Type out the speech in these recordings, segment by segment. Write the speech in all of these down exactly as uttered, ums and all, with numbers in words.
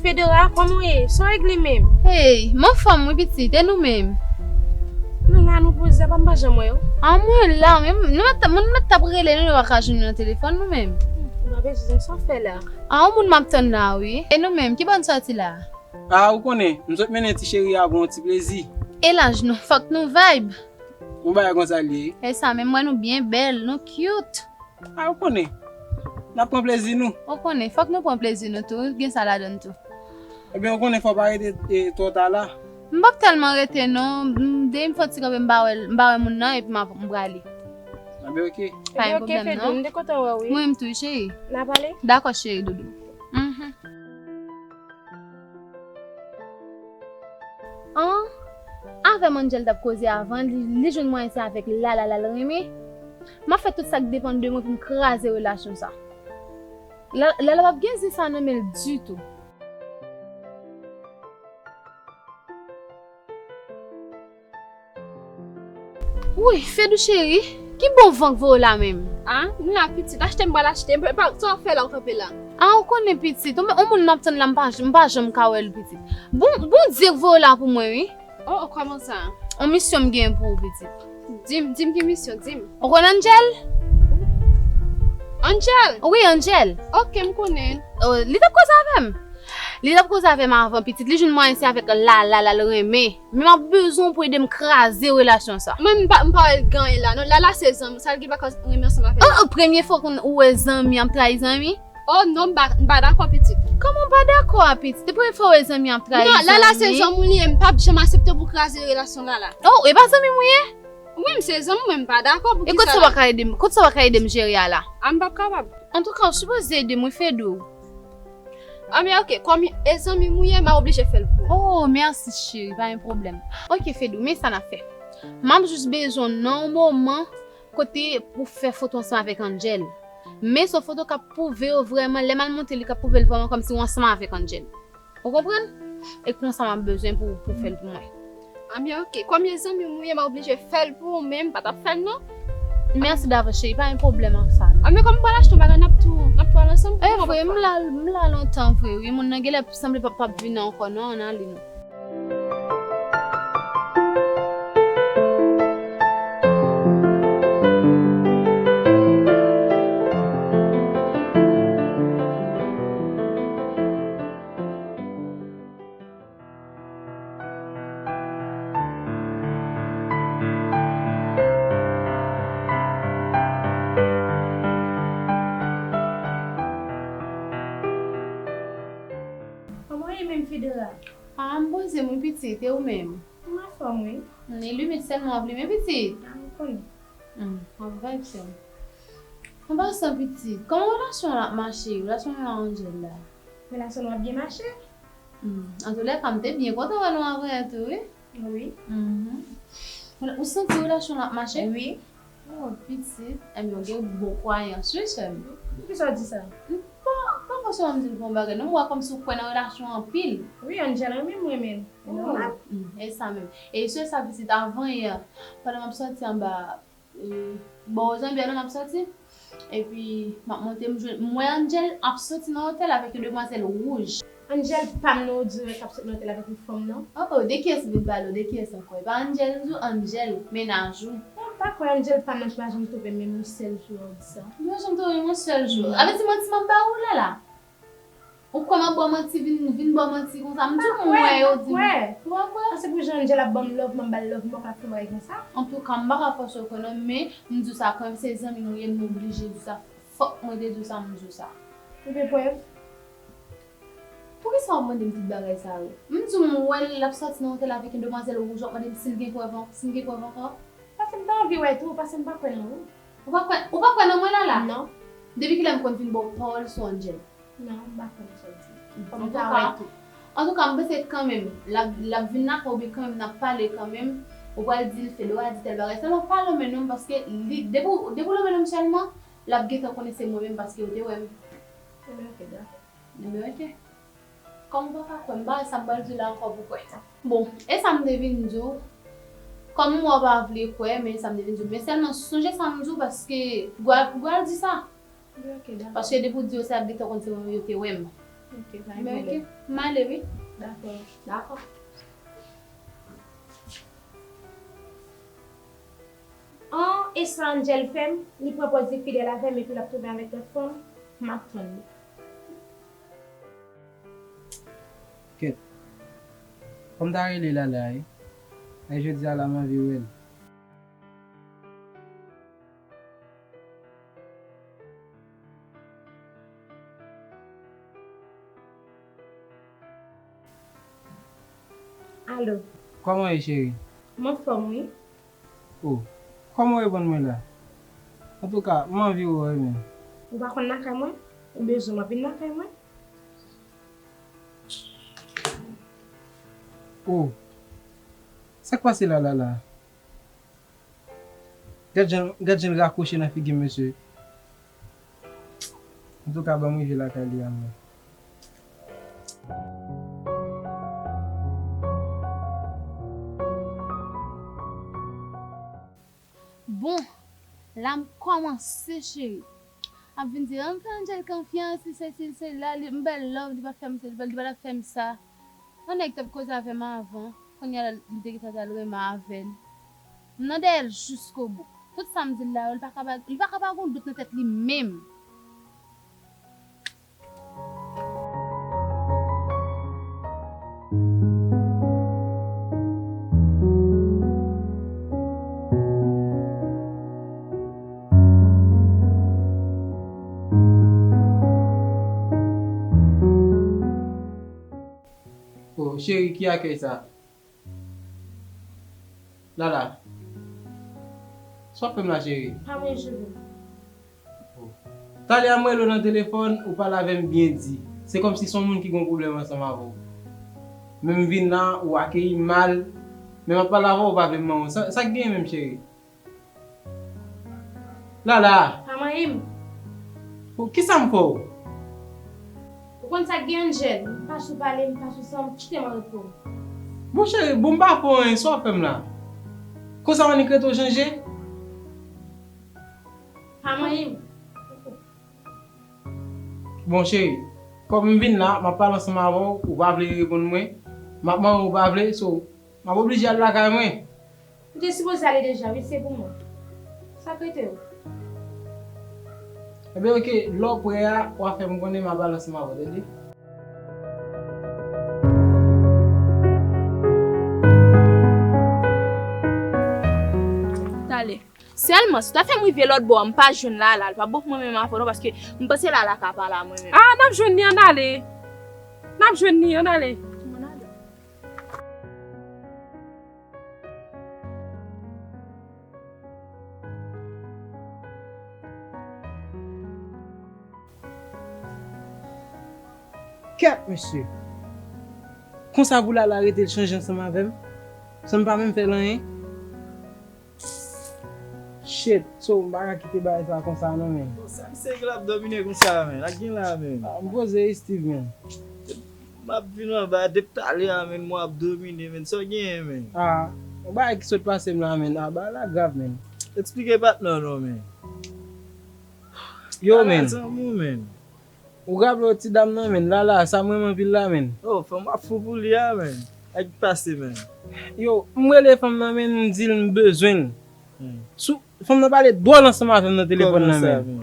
Fedora, kòman w ye? Sa w regle menm? Hey, m anfòm wi pitit, e nou menm? Nou la, nou poze, papa m pa janm wè w. A mwen la, men nou mèt, nou mèt t ap rele nou, nou pa ka jwenn nou nan telefòn nou menm. M pa bezwen sa w fè la. A yon moun m ap tann la wi. E nou menm, ki bò n sòti la? A, ou konnen, m sot mennen ti cheri a pou yon ti plezi. E laj nou, fòk nou vibe. Yon bagay konsa l ye. E sa menm, m wè nou byen bèl, nou cute. A, ou konnen. N ap pran plezi nou. Ou konnen, fòk nou pran plezi nou tou, gen sa ladan l tou. Ebyen, ou konnen fò w pa rete, e, twò ta la. M p ap tèlman rete non, m, depi m fè yon ti kanpe, m pa wè, m pa wè moun nan, epi m ap, m prale. Ebyen, oke. Pa gen pwoblèm non. Fedou, m te kontan wè w wi. Mwen menm tou, cheri. N a pale? Dakò, cheri doudou. Mhm. An, avè m Angel t ap koze avan, li, li jwenn mwayen se avèk Lala l al renmen. M ap fè tout sa k depann de mwen pou m kraze relasyon sa. La, Lala p ap gen zen sa nan men l ditou. Woy, Fedou cheri, ki bon van k voye w la menm? A, m la pitit, achte m pral achte, m pa, sa w ap fè la w kanpe la? A, ou konnen pitit, yon, yon moun m ap tann la, m pa, m pa janm ka wè l pitit. Bon, Bondye k voye w la pou mwen wi. O, o, kòman sa? Yon misyon m gen pou ou pitit. Di m, di m ki misyon, di m. Ou konn Angel? Angel? Wi, Angel. Oke, m konnen. O, li t ap koze avè m. Li t ap koze avè m avan pitit, li jwenn mwayen se avèk Lala l al renmen. Men m ap bezwen w pou ede m kraze relasyon sa. Mwen m pa, m pa wè l gen anyen la non, Lala se zanmi, sa l gen pa ka renmen ansanm avè m? O, o, premye fwa ou wè zanmi ap trayi zanmi? O non, m pa, m pa dakò pitit. Kòman w pa dakò a pitit? Se premye fwa w wè zanmi ap trayi zanmi? Non, Lala se zanmi w li ye, m p ap janm aksepte pou w kraze relasyon Lala. O, e pa zanmi m ou ye? Wi, m se zanmi w, men m pa dakò pou kisa. E kote sa w pa ka ede m, kote sa w pa ka ede m jere a la? A, m p ap kapab. Antouka, ou sipoze ede m wi Fedou. Anben oke, kòm e zanmi m ou ye, m a oblije fè l pou ou. O, mèsi cheri, pa gen pwoblèm. Oke Fedou, men sa n ap fè. M ap jis bezwen w nan yon moman kote pou fè foto ansanm avèk Angel. Men se yon foto k ap pwouve yo vrèman, lè m al monte li k ap pwouve l vrèman kòmsi w ansanm avèk Angel. Ou konprann? E konsa m ap bezwen pou, pou fè l pou mwen. Anben oke, kòm e zanmi m ou ye, m a oblije fè l pou ou, men m pa t ap fè l non. Mèsi davans cheri, pa gen pwoblèm ak sa. Anben kòm m pral achte yon bagay, n ap tou, n ap tou al ansanm. E vre, m la, m la lontan vre wi, moun nan genlè sanble p ap, p ap vini ankò non, ann ale non. Kòman w ye menm Fedora? A, m poze m wi pitit, e ou menm? M anfòm wi. M ni limit sèlman w ap limen pitit. A, m konnen. Hmm, w ap vibe sè m. An pasan pitit, kòman relasyon an ap mache? Relasyon an ak Angel la? Relasyon nou ap byen mache. Hmm, antoulèka, m te byen kontan wè nou avanyè tou wi. Wi. Mhm. Ou santi relasyon an ap mache? Wi. O, pitit, enben w gen bon kwayans wi sè m. Poukisa w di sa? M pa, pa fòseman m di l pou yon bagay non, m wè kòmsi w kwè nan relasyon an anpil. Wi, Angel renmen m, renmen l. E nòmal. Hmm, e sa menm. E sè sa pitit, avanyè, pandan m ap sòti anba, e, bò Zanbya la m ap sòti. Epi m ap monte, m jwenn, m wè Angel ap sòti nan otèl avèk yon demwazèl wouj. Angel pa m nan, ou di w k ap sot nan otèl avèk yon fanm non? O, o, de kiyès m vin pale w? De kiyès ankò? E pa Angel, m di w Angel, mennaj ou. Mwen pa kwè Angel pa m nan, m pa janm twonpe m menm yon sèl jou w di sa. M pa janm twonpe m yon sèl jou. A vle di manti m ap ba ou la la? Ou kwè m ap ba w manti vin, vin ba w manti konsa? M di w m wè yo di m. Ou pa kwè? Paske pou jan Angel ap ban m love, m ap ba l love, m pa ka fè bagay konsa. Antouka, m pa ka fòse w kwè non, men m di w sa kanmenm, se zanmi m ou ye, m oblije di w sa. Fòk mwen te di w sa, m di w sa. Ou gen prèv? Poukisa w ap mande m tout bagay sa yo? M di w m wè l, l ap sòti nan otèl avèk yon demwazèl wouj, w ap mande m si l gen prèv an-, si m gen prèv ankò? Paske m ta anvi wè tou, paske m pa kwè nan ou. Ou pa kwè, ou pa kwè nan mwen la la? Non. Depi kilè m konn vin ba w pawòl sou Angel? Non, m pa kwè nan sa w di. Fò m ta wè tou. Antouka, m panse kanmenm, l ap, l ap vin lakay ou byen kanmenm, n ap pale kanmenm, ou pral di l Fedora di tèl bagay. Sèlman pa lonmen non m, paske li, depi w, depi w lonmen non m sèlman, l ap gentan konnen se mwen menm paske yo te wè m. Ebyen, oke, dakò. Ebyen, oke. Kòm ou pa ka kwè m, m pa wè sa m pral di w la ankò pou kwè. Bon, e sa m te vin di w. Kòm m wè w pa vle kwè, men sa m te vin di w. Men sèlman sonje sa m di w, paske pou w al, pou w al di sa. Ebyen, oke, dakò. Paske depi w di yo sa, y ap gentan konn se mwen menm yo te wè m. Ok, pa gen pwoblèm. M ale, wi. Dakò. Dakò. An, e sa Angel fè m, li pran pòz li fidèl avè m epi l ap tounen avèk lòt fanm, m ap tann li. Kèt. Fò m ta rele Lala, wi. E jodi a la m anvi wè l. Alo. Kòman w ye, cheri? M anfòm, wi. Oh, kòman w reponn mwen la? Antouka, m anvi wè w, wi, men. Ou pa konn lakay mwen? Ou bezwen m ap vin lakay mwen? Oh, sa k pase la, Lala? Gad jan, gad jan l rakwoche nan figi m, mesye. Antouka, ban m rive lakay li a, mwen. Bon, la m kòmanse, cheri. Ap vin di, "An m fè Angel konfyans, li sesi, li sela, li, m ba l love, li pa fè m sesi, li pa, li pa t ap fè m sa." Yon nèg t ap koze avè m avan, kounye a la, li te gentan t al renmen avè l. M nan dèyè l jiskobou. Tout sa m di l la yo, li pa ka pa, li pa ka pa gon dout nan tèt li menm. Oh, cheri, ki akèy sa? Lala, sa w ap fè m la, cheri? Pa manje, boo. Oh. Talè a m rele w nan telefòn, ou pale avè m byen di. Se kòmsi se yon moun ki gen yon pwoblèm ansanm avè w. Men m vin la, ou akeyi m mal. Men m ap pale avè w, ou pa vle m ban w. Sa, sa k genyen menm, cheri? Lala! Pa manyen m. Bon, kisa m fè w? Ou konn sa k gen, Angel? M pa sou pale, m pa sou sanm, kite m an repo. Bon, cheri, bon, m pa fè w anyen, sa w ap fè m la? Konsa w annik rete w chanje? Pa manyen m. Bon, cheri, kòm m vin la, m ap pale ansanm avè w, ou pa vle reponn mwen, m ap manyen w, ou pa vle, so, m ap oblije al lakay mwen. Ou te sipoze ale deja, wi, se pou mwen. Sa k rete w? Ebyen, oke, lè w prè a, w a fè m konnen, m a pale ansanm avè w, tande? Talè. Sèlman, si w ta fè m rive lòt bò a, m pa jwenn Lala, li p ap bon pou mwen menm avè w non, paske m panse Lala ka pale a mwen menm. Ah, n ap jwenn li, ann ale. N ap jwenn li, ann ale. Ann ale. Kèt, mesye. Konsa pou Lala rete l chanje ansanm avè m, san m pa menm fè l anyen. Shit, so m pa ka kite bagay sa konsa non, men. Bon, sa misye gen l ap domine konsa, men? Sa k gen la, men? Ah, m poze, Steve, men. M ap vin anba depi talè a, men, mwen ap domine, men. Sa w genyen, men? Ah, yon bagay ki sot pase m la, men. Ah, bagay la grav, men. Eksplike patnè w non, men. Yo, men. Ala zanmi w, men. Ou raple w ti dam nan, men. Lala, sa m renmen anpil la, men. Oh, fanm ap fou pou li a, men. Sa k pase, men? Yo, m rele fanm nan, men, m di l m bezwen l. Hmm. Sou, fanm nan pale dwòl ansanm avè m nan telefòn nan, men. Kòman sa, men?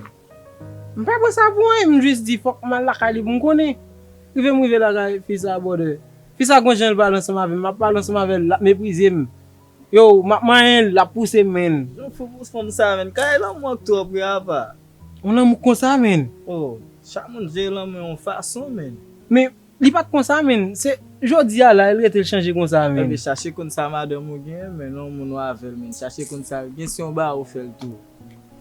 M pa pran sa pou anyen, m jis di fòk m al lakay li pou m konnen. Rive m rive lakay fi sa, brother. Fi sa gon jan l pale ansanm avè m, m ap pale ansanm avè l, l ap meprize m. Yo, m ap manyen l, l ap pouse m, men. Jan fou pou fanm sa, men. Kay lanmou an k twò pre apa. Yon lanmou konsa, men. Oh, chak moun jere lanmou yon fason, men. Men, li pa t konsa, men. Se jodi a la, l rete l chanje konsa, men. Ebyen, chache konn sa madanm ou genyen, men, non, moun ou avè l, men. Chache konn sa l gen, si yon bagay ou fè l tou.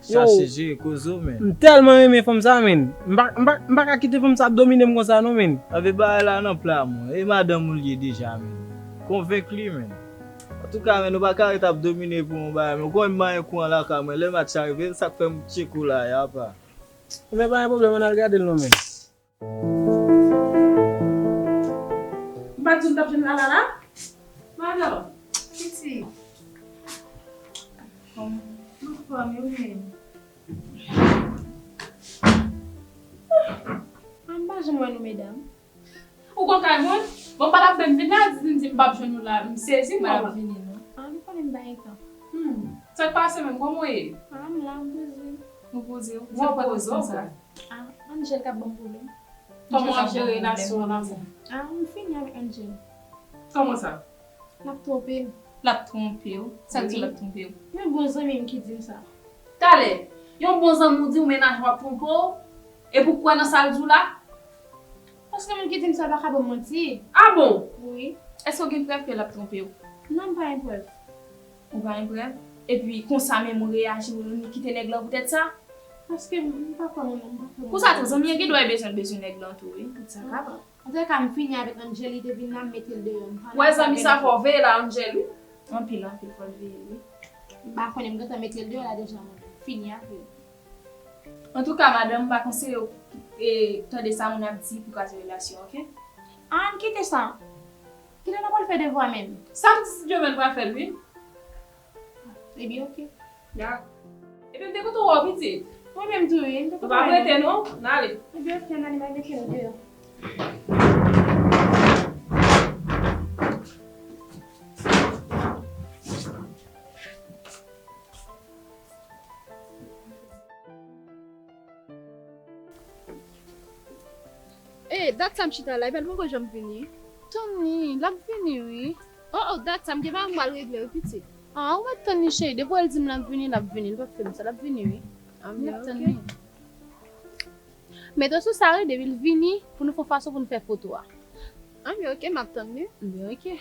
Yo, chache jere koze w, men. M tèlman renmen fanm sa, men. M pa, m pa, m pa ka kite fanm sa ap domine m konsa, non, men. Anben, bagay la nan pla, mwen. E madanm ou l ye deja, men. Konvenk li, men. Antouka, men, ou pa ka ret ap domine pou yon bagay, men. Ou konnen m manyen kouran lakay mwen. Lè match la rive, sa k fè m tcheke w la, y apa. Ebyen, pa gen pwoblèm, ann al gade l, non, men. M pa t di w m t ap jwenn Lala la? Madanm, pitit. Anfòm, wi, men. Ah, m pa janm wè nou, medam. Ou gon kay moun? Bon, m pa t ap menm vin la, di m di m p ap jwenn ou la, m sezi, m pa konprann. Vini non. Ah, m konnen m pa gen tan. Hmm. Sa k pase menm? Kòman w ye? Ah, m la, m poze. Ou poze? Ou poze, ok. Ah, Angel k ap ban m pwoblèm. Kòman w ap jere relasyon an la? Ah, m fini avèk Angel. Kòman sa? L ap twonpe m. L ap twonpe w? Sa k di l ap twonpe w? Yon bon zanmi m ki di m sa. Talè, yon bon zanmi w di w mennaj ou ap twonpe w? Epi w kwè nan sa l di w la? Paske moun ki di m sa pa ka ban m manti. Ah bon? Wi. Èske w gen prèv ke l ap twonpe w? Non, m pa gen prèv. Ou pa gen prèv? Epi konsa menm ou reyaji, ou kite nèg lan poutèt sa? Paske m pa kwè moun nan, m pa kwè moun nan. Pou sa tou, zanmi an gen dwa bezwen, bezwen nèg lan tou, wi. Tout sa kapab. Antouka, m fini avèk Angel, li te vin la, m mete l deyò. M pa nan afè avè l ankò. Wè zanmi sa fò, veye la Angel, wi. Anpil, anpil, fò l veye, wi. M pa konnen, m gentan mete l deyò la deja, mwen. M fini avè l. Antouka, madanm, m pa konseye w, e, tande sa moun ap di pou kraze relasyon, oke? Ah, ann kite sa. Kilè n ap al fè devwa menm? Sa m di si Dye vle n pral fè l, wi. Ebyen, oke. Ya. Ebyen, m te kontan wè w, pitit. Mwen menm tou, wi. M te kontan wè nou. Ou pa prete, non? N ale. Ebyen, oke, n ale, m al mete nou deyò. E, dat sa m chita la, epi l poko janm vini. Tann li, l ap vini, wi. O, o, dat sa m gen bagay m pral regle, wi, pitit. A, ou mèt tann li, cheri. Depi w wè l di m l ap vini, l ap vini. Li p ap fè m sa, l ap vini, wi. Anben, m ap tann li. Mete w sou sa, wi, depi l vini, pou nou fè yon fason pou nou fè foto a. Anben, oke, m ap tann li. Anben, oke.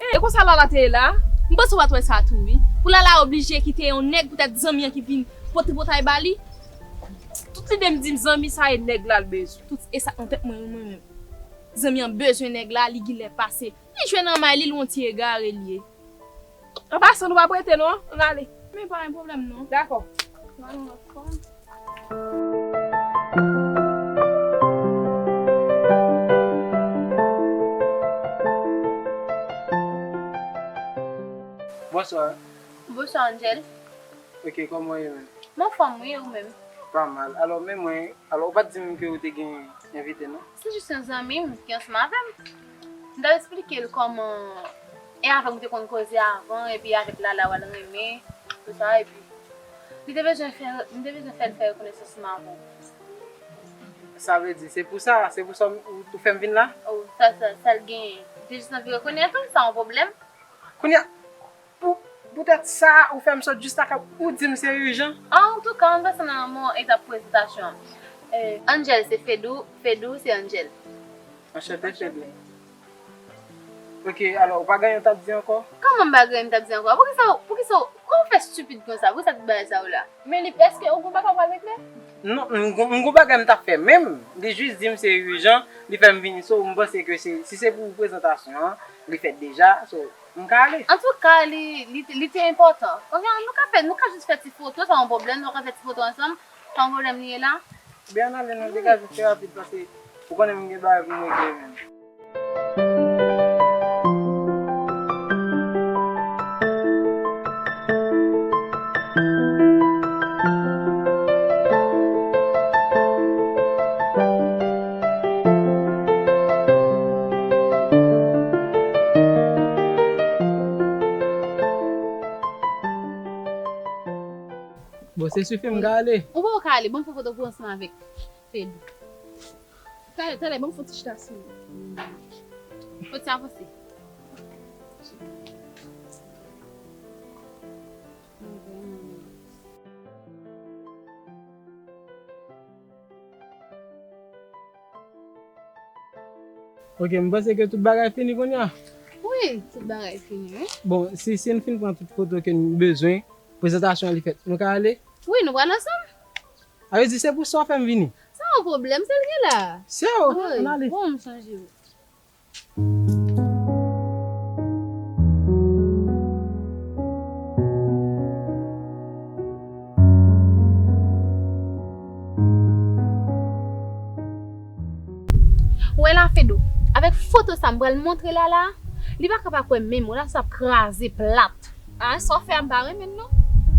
E konsa Lala te ye la? M panse w pa t wè sa tou, wi. Pou Lala oblije kite yon nèg poutèt zanmi an ki vin pote potay ba li. Tout lide m di m zanmi sa e nèg la l bezwen. Tout e sa nan tèt mwen, mwen menm. Zanmi an bezwen nèg la, li genlè pase. Li jwenn an may li, l yon ti egare li ye. An pasan, nou pa prete non, ann ale. Men pa gen pwoblèm non. Dakò. N a yon lòt fwa. Bonswa. Bonswa, Angel. Ok, kòman w ye menm? M anfòm, wi, ou menm? Pa mal. Alò, men mwen, alò, ou pa t di m ke ou te gen envite, non? Se jis yon zanmi m ki ansanm avè m. M t ap esplike l kòman, e avè m ou te konn koze avan, epi avèk Lala w al renmen, tout sa, epi li te bezwen fè, m te bezwen fè l fè rekonesans m avè w. Sa vle di, se pou sa, se pou sa ou, ou fè m vin la? O, sa, sa, sa l genyen. Li te jis anvi rekonèt ou, sa yon pwoblèm? Kounye a, Pou, poutèt sa, ou fè m sot jis la kay ou, ou di m se ijan. Antouka, ann pase nan yon etap prezantasyon an. Eh, Angel se Fedou, Fedou se Angel. Anchante, Fedou. Ok, alò, ou pa gen anyen w t ap di ankò? Kòman m pa gen anyen m t ap di ankò? Poukisa, poukisa, kòman w fè stupid konsa? Poukisa tout bagay sa yo la? Men li, èske ou gon bagay w pral regle? Non, m gon, m gon bagay m t ap fè menm. Li jis di m se ijan, li fè m vini. So, m panse ke se, si se pou prezantasyon an, li fèt deja. So, M ka ale? Antouka, li, li, li te enpòtan. Ok, nou ka fè, nou ka jis fè ti foto, sa yon pwoblèm, nou ka fè ti foto ansanm, sa yon pwoblèm li ye la? Byen, ann ale, non, degaje, fè rapid, paske ou konnen m gen bagay pou m regle menm. Bon, se sifi, m ka ale? Ou poko ka ale, ban m fè foto pou ansanm avèk Fedou. Talè, talè, ban m fè yon ti chita sou li. Fò ti avanse. Ok, m panse ke tout bagay fini kounye a. Wi, tout bagay fini, wi. Bon, si, si n fin pran tout foto ke n bezwen, prezantasyon an li fèt, nou ka ale? Wi, nou pral ansanm. A vle di se pou sa w fè m vini? Sa yon pwoblèm, se l ki la. Se w, ann ale. Bon, m sonje w. Ou wè la, Fedou, avèk foto sa m pral montre Lala, li pa ka pa kwè menm, Lala sa ap kraze plat. A, sa w fè a m pa renmen l non.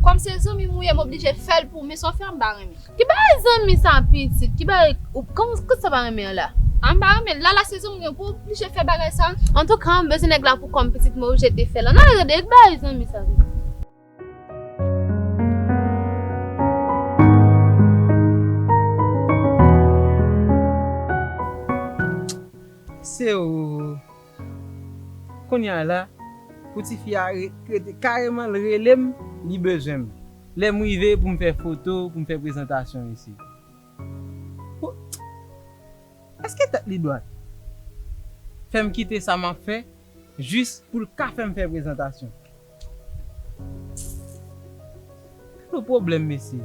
Kòm se zanmi m ou ye, m oblije fè l pou ou, men sa w fè a m pa renmen. Ki bagay zanmi sa pitit? Ki bagay ou, kòman, kòman sa pa renmen an la? A m pa renmen l. Lala se zanmi m, ou oblije fè bagay sa. Antouka, m bezwen nèg la pou kò m pitit, m oblije te fè l. Nan rete ki bagay zanmi sa pitit. Se ou. Kounye a la, pou tifi a re- rete kareman, l rele m, li bezwen m. Lè m rive pou m fè foto, pou m fè prezantasyon isit. Pou- Èske tèt li dwat? Fè m kite sa m ap fè, jis pou l ka fè m fè prezantasyon. Gade yon pwoblèm, mesye.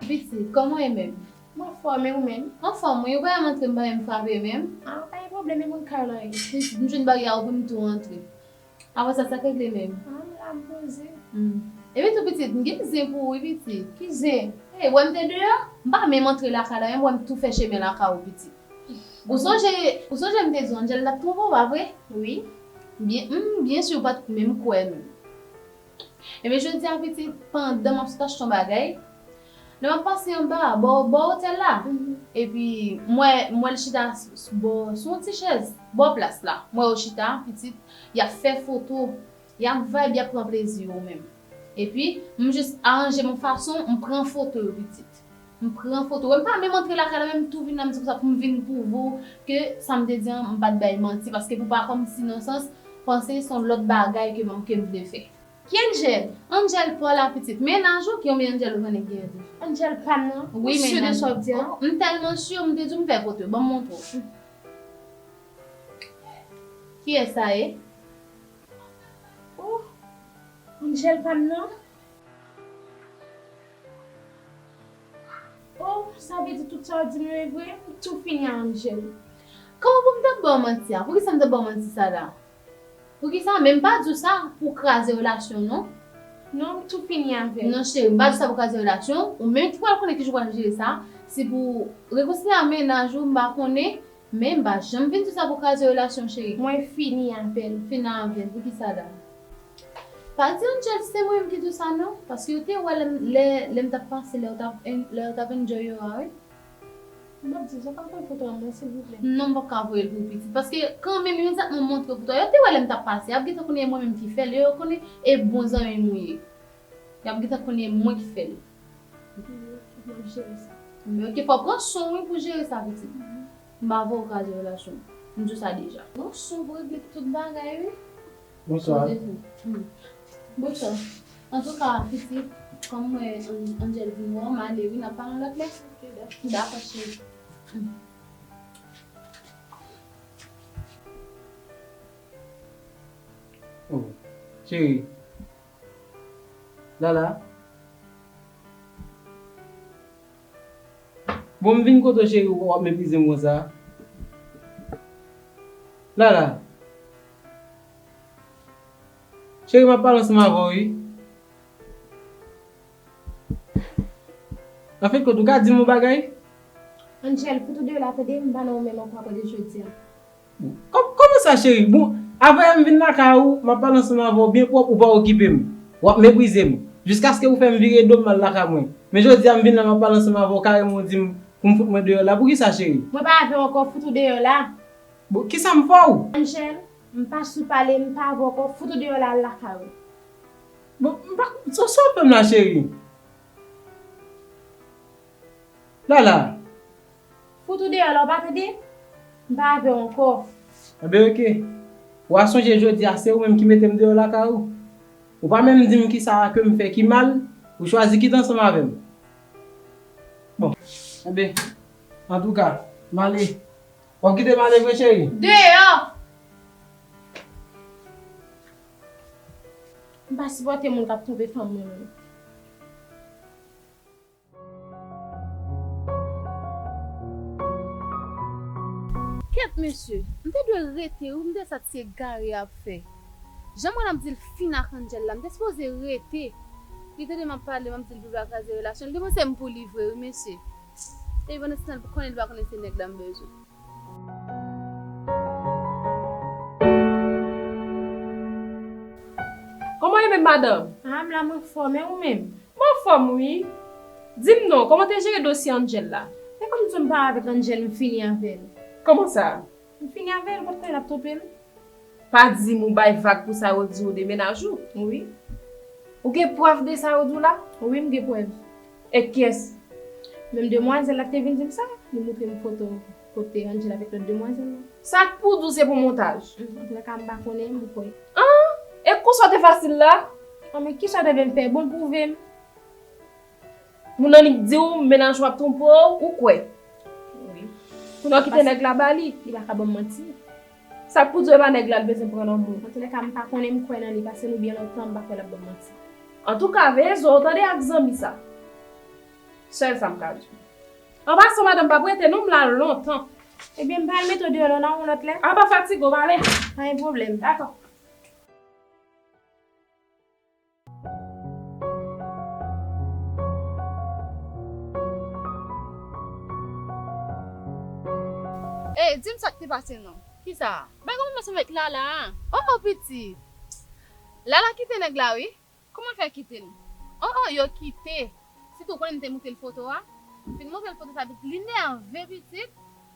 Pitit, kòman w ye menm? M anfòm, e ou menm? Anfòm, wi, ou pa janm antre, m pa menm frape menm. A, pa gen pwoblèm, e moun kay la ye? Pitit, m jwenn bagay a ouvri, m tou antre. Apre sa, sa k regle menm? A, m la, m poze. Hmm. Epi tou, pitit, m gen zen pou ou, wi, pitit. Ki zen? E, wè m te deyò, m pa menm antre lakay la, menm wè m tou fè chemen lakay ou, pitit. Ou sonje, ou sonje m te di w Angel t ap twonpe w, pa vre? Wi. Byen, hmm, byen si w pa t menm kwè menm. Ebyen, jodi a, pitit, pandan m ap sot achte yon bagay, lè m ap pase anba, bò, bò otèl la, epi m wè, m wè l chita s- s- bò, sou yon ti chèz, bò plas la. M wè yo chita, pitit, y ap fè foto, y ap vibe, y ap pran plezi yo menm. Epi, m jis aranje m yon fason, m pran foto yo, pitit. M pran foto. Wè, m pa menm antre lakay la, menm tou vin la, m di konsa pou m vin pwouve w ke sa m te di an, m pa t bay manti, paske pou pa kòmsi nan sans, panse se yon lòt bagay ke m, ke m vle fè. Ki Angel? Angel pa w la, pitit. Mennaj ou ki yon Angel ou konnen gen tou? Angel pa m nan? Wi, ou si de sa w ap di an? Oh, m tèlman si, m te di w m fè foto. Ban m montre w. Kiyès sa ye? Oh, Angel pa m nan? Oh, sa vle di tout sa w di m yo e vre? M tou fini a Angel. Kòman pou m t ap ba w manti a? Poukisa m t ap ba w manti sa la? Poukisa? Men m pa di w sa pou kraze relasyon, non. Non, m tou fini avè l. Non, cheri, m pa di w sa pou kraze relasyon. Ou menm ki pral konnen kijan w pral jere sa. Si pou rekonsilye ak mennaj ou, m pa konnen. Men m pa janm vin di w sa pou kraze relasyon, cheri. Mwen fini avè l. Fini avè l, poukisa la? Pa di Angel se mwen menm ki di w sa, non. Paske yo te wè lè m, lè, lè m t ap pase, lè yo t ap, lè yo t ap enjoy yo a, wi. M ap di, sa pa voye foto an mwen, silvouplè. Non, m p ap ka voye l pou ou, pitit. Paske, kanmenm, yo te montre foto a. Yo te wè lè m t ap pase. Y ap gentan konnen e mwen menm ki fè l. Yo, yo konnen e bon zanmi m ou ye. Y ap gentan konnen e mwen ki fè l. M ap jere sa. Men, ok, fò w pran swen w, wi, pou jere sa, pitit. M pa vle w kraze relasyon. M di w sa deja. Pran swen w pou regle tout bagay, wi. Bonswa. Poze sou. Hmm. Bonswa. Antouka, pitit, kòm mwen, An- Angel vin wè w, m ale, wi, n ap pale yon lòt lè. Ok, dakò. Dakò, cheri. Hmm. Oh, cheri. Lala. Bon, m vin kote w, cheri, w ap meprize m konsa. Lala. Cheri, m ap pale ansanm avè w, wi. Anfèt, kote ou ka di m yon bagay? Angel, fout ou deyò la, tande, m pa nan ou menm ankò apre de jodi a. Kò- Kòman sa, cheri? Bon, avè m vin lakay ou, m ap pale ansanm avè w byen pwòp, ou pa okipe m. W ap meprize m. Jiskaske ou fè m vire do m al lakay mwen. Men jodi a, m vin la, m ap pale ansanm avè w, kareman ou di m pou m fout mwen deyò la. Poukisa, cheri? Mwen pa avè w ankò, fout ou deyò la. Bon, kisa m fè w? Angel, m pa sou pale, m pa avè w ankò, fout ou deyò la, al lakay ou. Bon, m pa, sa, sa w fè m la, cheri? Lala. Fout ou deyò la, ou pa tande? M pa avè w ankò. Enben, ok. W a sonje jodi a, se ou menm ki mete m deyò lakay ou. Ou pa menm di m kisa ke m fè ki mal, ou chwazi kite ansanm avè m. Bon, enben, antouka, m ale. W ap kite m ale vre, cheri? Deyò! M pa sipòte moun k ap twonpe fanm mwen menm. Kèt, mesye, m te dwe rete, wi, m te sa ti egare ap fè. Jan mwen ap di l fin ak Angel la, m te sipoze rete. Li tande m ap pale, m ap di l pou l pa kraze relasyon l. Li te panse m pou li vre, wi, mesye. Epi pandan se tan, konnen li pa konnen se nèg la m bezwen. Kòman w ye menm, madanm? Ah, m la, m anfòm, e ou menm? M anfòm, wi. Di m non, kòman w te jere dosye Angel la? E kòm di w m pa avèk Angel, m fini avè l. Kòman sa? M fini avè l, kote l ap twonpe l. Pa di m ou bay vag pou sa yo di w de mennaj ou. Wi. Ou gen prèv de sa yo di w la? Wi, m gen prèv. E kiyès? Menm demwazèl la ki te vin di m sa, li montre m foto kote Angel avèk lòt demwazèl la. Sa k pou di w se pou montaj? Antouka, m pa konnen, m kwè. An? E konsa w te fasil la? An, men kisa w te vle m fè? Bon, pwouve m. Moun nan li di w mennaj ou ap twonpe w, ou kwè? Wi. Kounye a w kite nèg la ba li. Li pa ka ban m manti. Sa k pou di w e pa nèg la l bezwen pran nan men w? Antoulèka, m pa konnen, m kwè nan li, paske nou byen lontan, m pa kwè l ap ban m manti. Antouka, veye zo w tande ak zanmi sa. Sèl sa m ka di w. An pasan, madanm, m p ap rete non, m la lontan. Ebyen, m pral mete w deyò la, n a wè yon lòt lè. A, pa fatige w, pa ale. Pa gen pwoblèm. Dakò. Ey, di m sa k te pase non. Kisa? Bagay mwen ansanm avèk Lala a. Oh, oh, pitit. Lala kite nèg la, wi. Kòman l fè kite l? Oh, oh, yo kite. Sitou w konnen m te montre l foto a. M fin montre l foto sa, li nève pitit.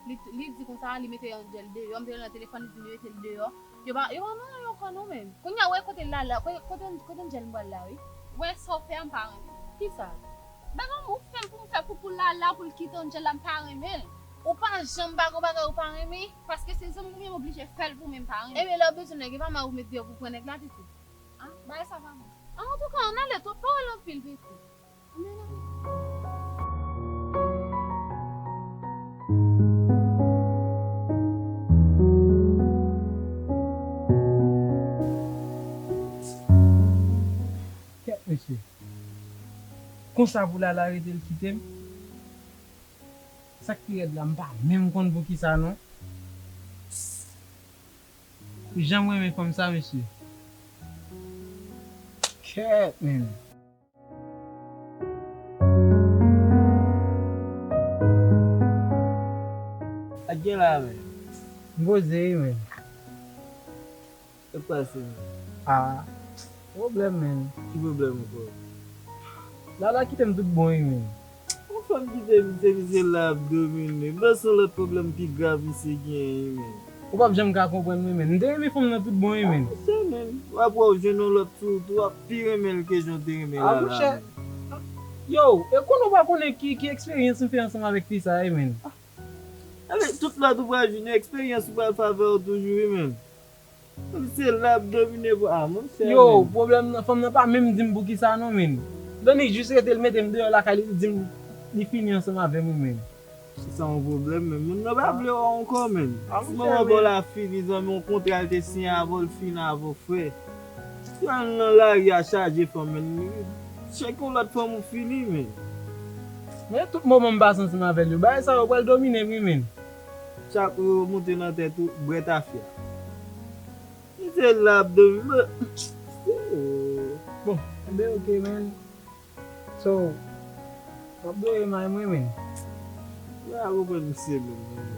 Li, li di konsa, li mete Angel deyò. M te rele nan telefòn, li di m li mete l deyò. Yo pa, yo pa nan yon kò non menm. Kounye a, w wè kote Lala, kote, kote, kote Angel m pral la, wi. W wè sa w fè a, m pa renmen. Kisa? Bagay ou fè m pou m fè pou, pou Lala, pou l kite Angel la, m pa renmen l. Ou pa janm pa gon bagay ou pa renmen, paske se zanmi w, men m oblije fè l pou, men m pa renmen. Ebyen, lè w bezwen nèg, e pa mari w met deyò pou pran nèg la, pitit. Ah, bagay sa pa bon. Antouka, ann ale, twòp pawòl anpil, pitit. Ann ale. Kèt, mesye. Konsa pou Lala rete l kite m? Sa k pi rèd la, m pa menm konn poukisa non. Pou jan m renmen fanm sa, mesye. Kèt, menm. Sa k gen la menm? M poze wi, menm. Sa k pase menm? Ah, pwoblèm, menm. Ki pwoblèm ankò? Lala kite m tout bon wi, menm. Yon fanm kite m, se misye la ap domine. M panse yon lòt pwoblèm pi grav misye genyen wi, menm. Ou p ap janm ka konprann mwen, menm. M te renmen fanm nan tout bon wi, menm. Ah, monchè, menm. W ap wè w jwenn yon lòt sou wout ou, w ap pi renmen l ke jan w te renmen Lala, menm. Ah, monchè. Yo, e konnen w pa konnen ki, ki eksperyans m fè ansanm avèk fi sa a, wi, menm. Ale, tout lòt ou pral jwenn yo, eksperyans ou pral fè avè w toujou, wi, menm. Misye la ap domine pou, ah, monchè, yo, menm. Pwoblèm nan, fanm nan pa menm di m poukisa non, menm. Dani jis rete l mete m deyò lakay li, li di m li fini ansanm avè m, wi, menm. Sa yon pwoblèm, menm. Moun nan pa vle wè w ankò, menm. Ah, monchè, menm. Ti moman ba w la fini, zanmi, yon kontra l te siyen avè w, l fini avè w, frè. Si w al nan lari a chaje fanm, menm. Chèke yon lòt fanm ou fini, menm. Men tout moman m pase ansanm avè l yo, bagay sa yo pral domine m, wi, menm. Chak ou yo monte nan tèt ou, bwè tafya. Misye la ap domine. Bon, enben, ok, menm. So, w ap dweye may mwen, menm. Yo a konprann misye menm, menm.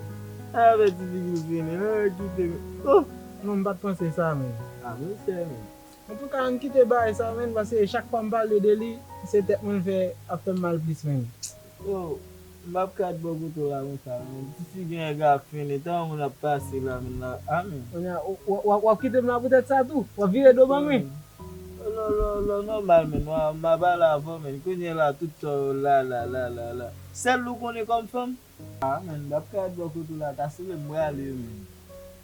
Avè ti figi l vini, ah, kite m. Oh! Non, m pa t panse sa, menm. Ah, monchè, menm. Antouka, ann kite bagay sa, menm, paske chak fwa m pale de li, se tèt mwen l fè ap fè m mal plis, menm. Oh, m p ap ka t bò kote w la konsa, menm. Ti figi nèg la ap fini, tan moun ap pase la, menm, la. Ah, menm. Kounye a, w, w, w, w ap kite m la poutèt sa tou? W ap vire do ban mwen? Lò, lò, lò, nòmal, menm. M a, m a pale avè w, menm. Kounye a la, tout tan, Lala, Lala, Lala. Sèl ou konnen kòm fanm? Ah, menm, m p ap ka ret bò kote w la, ta sele m prale, menm.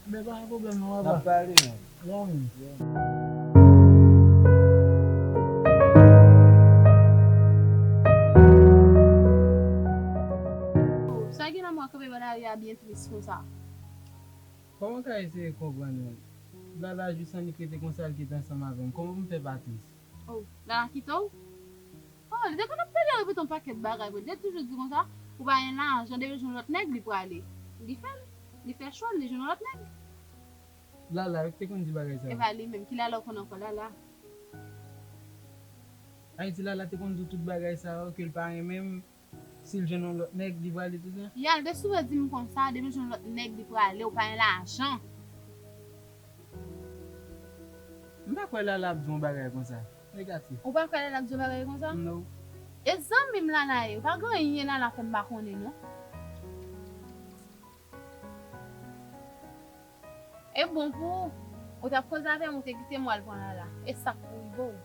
Enben, pa gen pwoblèm, non, papa. N ap pale, menm. Bon, menm. Yeah. Sa gen la, mwen kanpe bò lari a byen tris konsa. Kòman w ka eseye konprann mwen? Lala jis annik rete konsa, l kite ansanm avè m. Kòman pou m fè pa tris? Oh, Lala kite w? Oh, li te konn ap pede repete yon pakèt bagay, vre. Li te toujou di konsa, pou pa gen lajan, depi l jwenn lòt nèg, li prale. Li fè l. Li fè chwa l, li jwenn yon lòt nèg. Lala wi te konn di bagay sa yo. E pa li menm. Ki Lala w konn ankò, Lala? Ayiti, Lala te konn di w tout bagay sa yo, ke l pa renmen m. Si l jwenn yon lòt nèg, li prale tou sa? Yalde, si w di m konsa, depi l jwenn lòt nèg, li prale, ou pa gen lajan. M pa kwè Lala ap di yon bagay konsa. Negatif. Ou pa kwè Lala ap di yon bagay konsa? No. E zanmi m Lala ye, ou pa gen anyen Lala fè m pa konnen, non. E bon pou ou. Ou t ap koze avè m, ou te kite m w al pran Lala. E sa k pou rive w?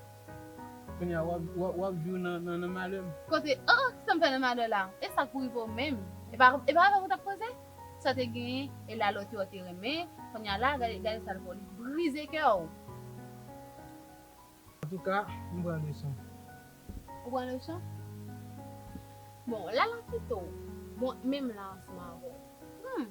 Kounye a, w ap, w ap, w ap viv nan, nan, nan malè m. Kote, oh, oh, kisa m fè nan malè la? E sa k pou rive w menm? E pa, e pa avè m ou t ap koze? Sa w te genyen, e Lala w te, w te renmen, kounye a la, gade, gade sa l fè w, li brize kè w. Antouka, m pran leson. Ou pran leson? Bon, Lala kite w. Bon, menm la ansanm avè w. Hmm.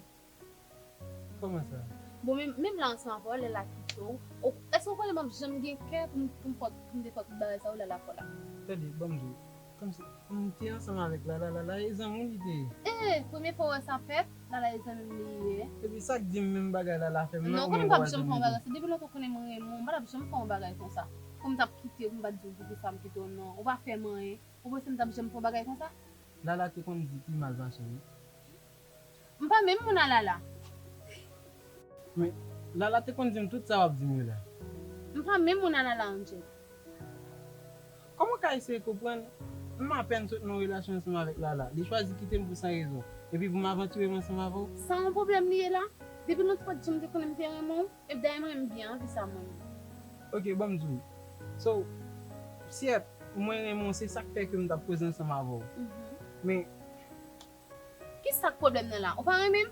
Kòman sa? Bon, menm, menm la ansanm avè w, Lala kite w. Ou, èske w konnen m p ap janm gen kè pou m, pou m fè, pou m te fè tout bagay sa yo Lala fè la? Tande, ban m di w. Kòmsi, m te ansanm avèk Lala, Lala e zanmi w li te ye. Eh, premye fwa w wè sa fèt, Lala e zanmi m li ye. Epi sa k di m menm bagay Lala fè m nan? Non, ou konnen m p ap janm fè yon bagay sa. Depi lontan ou konnen m renmen w, m pa t ap janm fè yon bagay konsa. Pou m t ap kite w, pou m pa t di w poukisa m kite w, non. Ou pa fè m anyen. Ou panse m t ap janm fè yon bagay konsa? Lala te konn di pi mal pase w, wi. M pa menm moun a Lala. Men, Lala te konn di m tout sa w ap di m yo la. M pa menm moun a Lala, Angel. Kòman w ka eseye konprann? M apèn sot nan yon relasyon ansanm avèk Lala. Li chwazi kite m pou san rezon. Epi pou m avantire m ansanm avè w? Sa yon pwoblèm li ye la? Depi lontan w pa t janm te konnen m te renmen w. Epi dayè mwen menm m byen anvi sa mwen menm. Ok, ban m di w. So, sèt, mwen renmen w, se sa k fè ke m t ap koze ansanm avè w. Mhm. Men, kisa k pwoblèm nan la? Ou pa renmen m?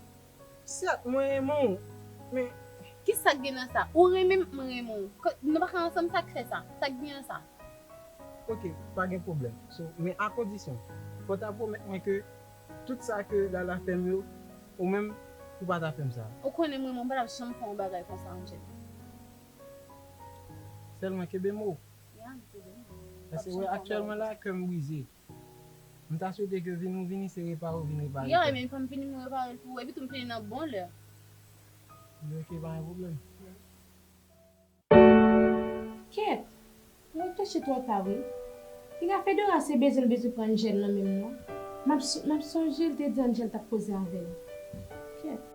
Sèt, mwen renmen w, men. Kisa k gen nan sa? Ou renmen m, mwen renmen w. Ke, nou pa ka ansanm, sa k fè sa? Sa k gen nan sa? Ok, pa gen pwoblèm. So, men a kondisyon, fò w ta pwomèt mwen ke tout sa ke Lala fè m yo, ou menm, ou pa ta fè m sa. Ou konnen mwen, mwen pa t ap janm fè yon bagay konsa, Angel. Sèlman kenbe mo. Ya, m kenbe mo. Paske, wè, aktyèlman la, kè m brize. M ta swete ke vin ou vini, se repare ou vin repare kè m. Ya, men fò m vini, m repare l pou ou. Epi tou, m vini nan bon lè. Men ok, pa gen pwoblèm. Kèt! M reflechi twò ta, wi. Piga Fedora se bezwen l bezwen pran Angel nan men m, non. M ap so-, m ap sonje l te di Angel t ap koze avè l. Kèt!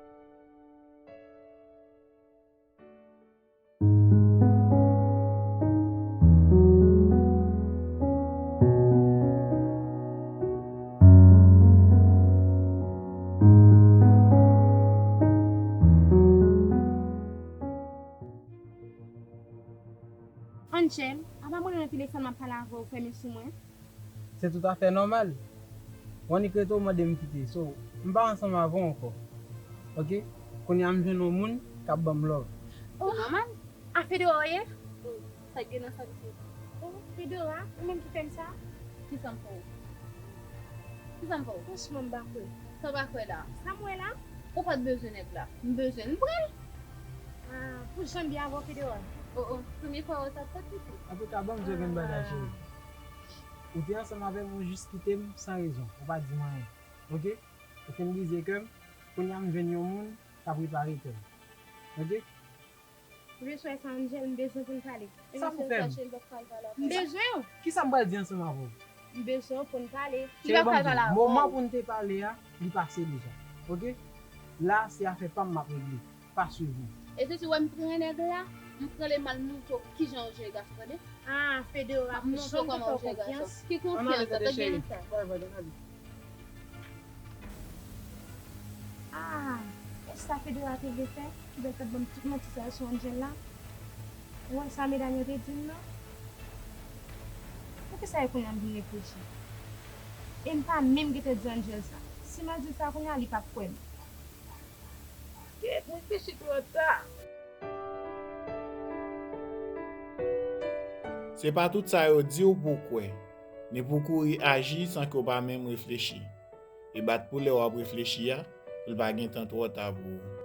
Angel, apa mwen nan telefòn m ap pale avè w, fèmen sou mwen? Se toutafè nòmal. W annik rete w mande m kite. So, m pa ansanm avè w ankò. Ok? Kounye a m jwenn yon moun k ap ban m love. Oh, nòmal. A Fedora w ye? Sa k gen nan sa, mesye? Oh, Fedora, ou menm ki fè m sa? Kisa m fè w? Kisa m fè w? Franchman, m pa kwè. Sa w pa kwè la? Sa m wè la? Ou pa t bezwen nèg la. M bezwen l, m pran l. Ah, pou jan m byen avè w, Fedora. Oh, oh, premye fwa w wè sa, pa t piti. Antouka, ban m di w yon bagay, cheri. Ou te ansanm avè m, ou jis kite m san rezon. Ou pa di m anyen. Ok? Ou fin brize kè m. Kounye a m jwenn yon moun k ap repare kè m. Ok? Ou te chwazi sa, Angel, m bezwen pou n pale. Sa pou fè m? M bezwen w. Kisa m pral di ansanm avè w? M bezwen w pou n pale. Cheri, ban m di w, moman pou n te pale a, li pase deja. Ok? La, se afè pa m m ap regle. Pa swiv mwen. E si w wè m pran nèg la, m pran l e m al montre w kijan w jere gason, tande? Ah, Fedora, m ap montre w kòman w jere gason. Ki konfyans sa, pa gen sa. Ah, e sa Fedora te vle fè, ki bèl t ap ban m tout manti sa yo sou Angel la. Ou wè sa medam yo te di m nan? Poukisa e kounye a m vin reflechi? E m pa menm gentan di Angel sa. Si m al di l sa kounye a, li p ap kwè m. Kèt, reflechi twò ta. Se pa tout sa yo di w pou w kwè, ni pou w kouri aji san ke w pa menm reflechi. E bat pou lè w ap reflechi a, pou l pa gentan twò ta pou ou.